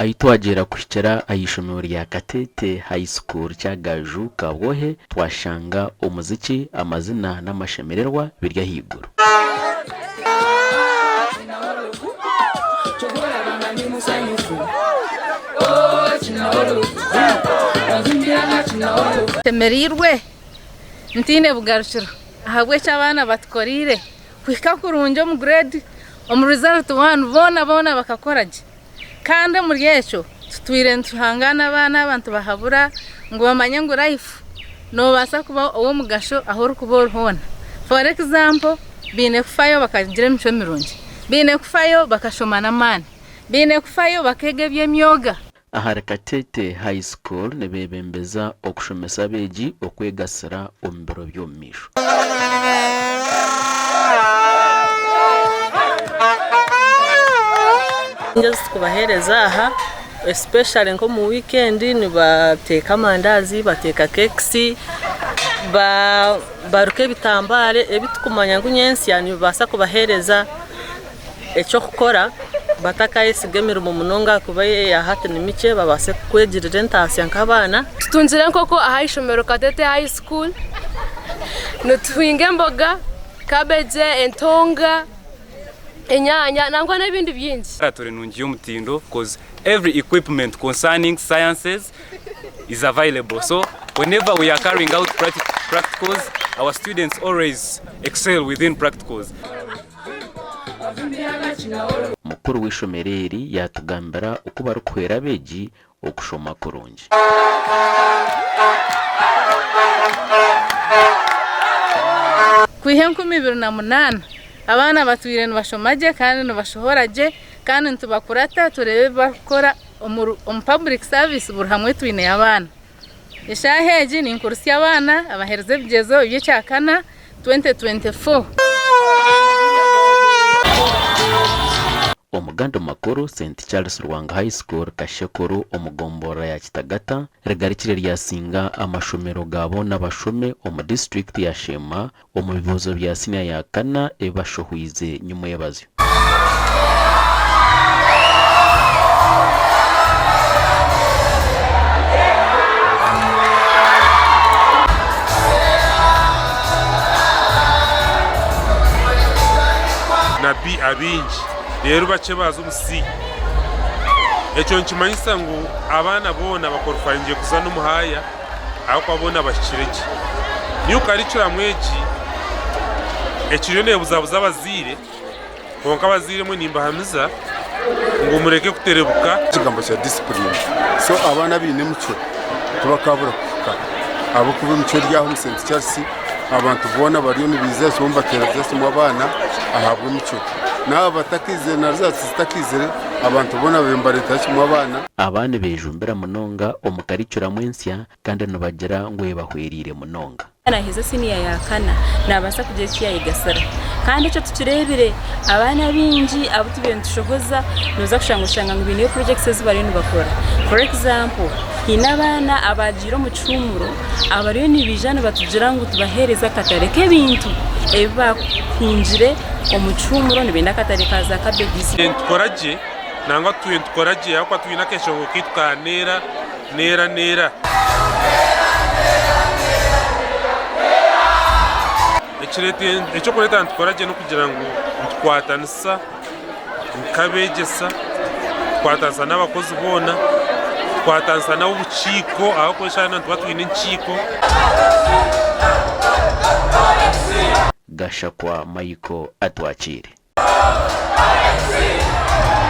Ahi twagyera kuhikira aha ishomero rya Katete High School Kyagaju Kabwohe twashanga omuziki, amazina n'amashemererwa biri ahaiguru. Nshemereirwe ntaine bugarukiro ahabw'eki abaana batukoreire kuhika kurungi omu grade omu result one boona boona bakakora gye kandi omuri ekyo tutwire nituhangaana abaana aba nitubahabura ngu bamanye ngu life noobaasa kuba ow'omugasho ahu orikuba ori hoona. For example baine kufayo bakagira emicwe mirungi, baine kufayo bakashoma n'amaani, baine kufayo bakeega eby'emyoga. Ahari Katete High School nibeebembeza okushomesa abeegi okwegasira omu biro by'omu maisho. Nyingi ezi turikubaheereza aha especially nk'omu wiikendi nibateeka amandaazi, bateeka cakes, baruka ebitambare ebi turikumanya ngu nyentsya nibibaasa kubaheereza eky'okukora batakayesiga emirimo munonga ahakuba eya hati ni mikye babaase kwegirira entaasya nk'abaana. Tutungire enkoko aha ishomero Katete High School. Nituhinga emboga, cabbage, entonga, enyaanya nangwa n'ebindi bingi. Laboratory nungi y'omutindo coz every equipment concerning sciences is available so whenever we are carrying out practicals our students always excel within practicals. Mukuru w'eishomero eri yaatugambira oku barikuhwera abeegi okushoma kurungi. Kwiha 2008, abaana batwire nibashoma gye kandi nibashohora gye kandi nitubakurata tureebe ebi barikukora omu public service buri hamwe twineyo abaana. Eshaaha egi ninkurutsya abaana abaherize ebigyezo eby'ekyakana 2024. Omuganda omu makuru, St Charles Lwanga High School, Kashekuru omu gomborora ya Kitagata rigarukire ryasinga amashomero ga boona abashome omu disiturikiti ya Sheema omu bibuuzo bya siniya ya kana ebi bashohwize nyimwebazyo. Na B abaingi reero bakye baaza omu C. Ekyo nikimanyisa ngu abaana boona bakorifayingire kuza n'omu haaya ahabw'okuba boona bahikire gye. New curriculum egi ekiriyo neebuzabuza abazaire kwonka abazaire imwe nimbahamiza ngu mureke kuterebuka. Ekigambo kya discipline so abaana abaine emicwe tibakabura kuhika ahabw'okuba emicwe eri aha omu St Charles abantu boona bariyo nibaizira kimwe nibateereza kimwe abaana ahabw'emicwe. Naaba batakaizire na results zitakaizire abantu boona babaire nibareetera kimwe abaana. Aba nibejumbira munonga omu karicuramu ensya kandi nibagira ngu ebahwereire munonga. Naaheza siniya ya kana naabaasa kugira eki yaayegasira. Kandi ekyo tukireebire, abaana abaingi abu tubaire nitushohoza nooza kushanga oshanga ngu baineyo projects ezi bariyo nibakora. For example, haine abaana abaagiire omu kihuumuro abariyo nibaija nibatugira ngu tubaheereze akatare k'ebintu ebi baakuhingire omu kihuumuro nibenda akatare ka za cabbages. Nitukora gye nangwa tutwire nitukora gye ahabw'okuba twine akeshongo kaitu ka neera neera neera. Eky'okureeta nitukora gye n'okugira ngu nitukwatanisa nk'abeegyesa, tukwatanisa n'abakozi boona, tukwatanisa n'ab'obukiiko ahabw'okuba eshaaha yoona nituba twine enkiiko. Gashakwa Michael Atwakiire.